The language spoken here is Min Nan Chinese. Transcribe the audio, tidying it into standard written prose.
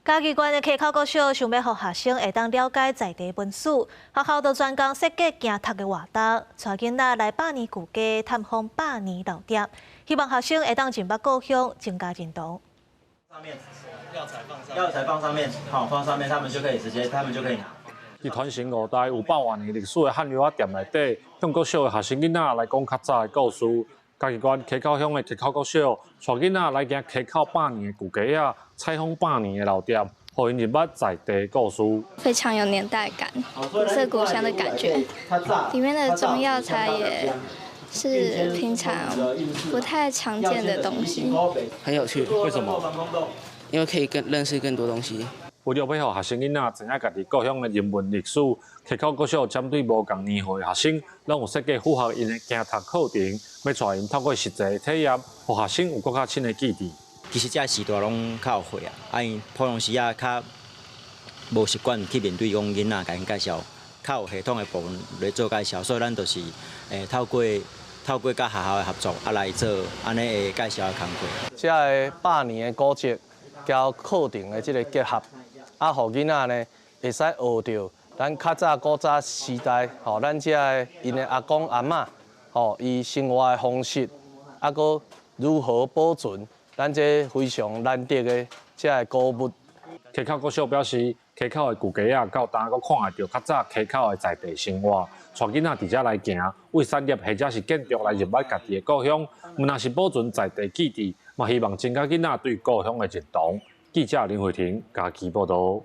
嘉義縣的溪口國小想欲予學生會當了解在地文史，學校就專工設計行讀的活動，帶囡仔來百年舊家探訪百年老店，希望學生會當認捌故鄉，增加認同。上面藥材放上，藥材放上面，好放上面，他們就可以直接，他們就可以拿。佇傳承五代有百外年歷史的漢藥仔店內底，向國小的學生囡仔來講較早的故事。嘉義縣溪口鄉的溪口國小，帶囡仔來行溪口百年的舊街仔，採訪百年的老店，予𪜶認捌在地故事。非常有年代感，古色古香的感覺。裡面的中藥材也是平常不太常見的東西。很有趣。為什麼？因為可以更認識更多東西。為著欲予學生囡仔知影家己故鄉的人文歷史，溪口國小針對無仝年歲的學生，攏有設計符合𪜶的行讀課程，欲帶𪜶透過實際的體驗，予學生有閣較深的記憶。其實這個時代攏較有歲啊，啊𪜶普通時啊較無習慣去面對講囡仔共𪜶介紹，較有系統的部分來做介紹，所以咱就是透過佮學校的合作啊來做按呢的介紹的工課。這个百年的古蹟佮課程的這个結合。啊，予囡仔呢會使學著咱較早古早時代，吼，咱遮个𪜶的阿公阿嬤，吼，伊生活的方式，啊，閣如何保存咱這非常難得的遮个古物。溪口國小表示，溪口的舊街仔到今閣看會著較早溪口的在地生活，帶囡仔佇遮來行，為產業或者是建築來認捌家己的故鄉，毋但是保存在地記憶，嘛希望增加囡仔對故鄉的認同。記者林慧婷嘉義報導。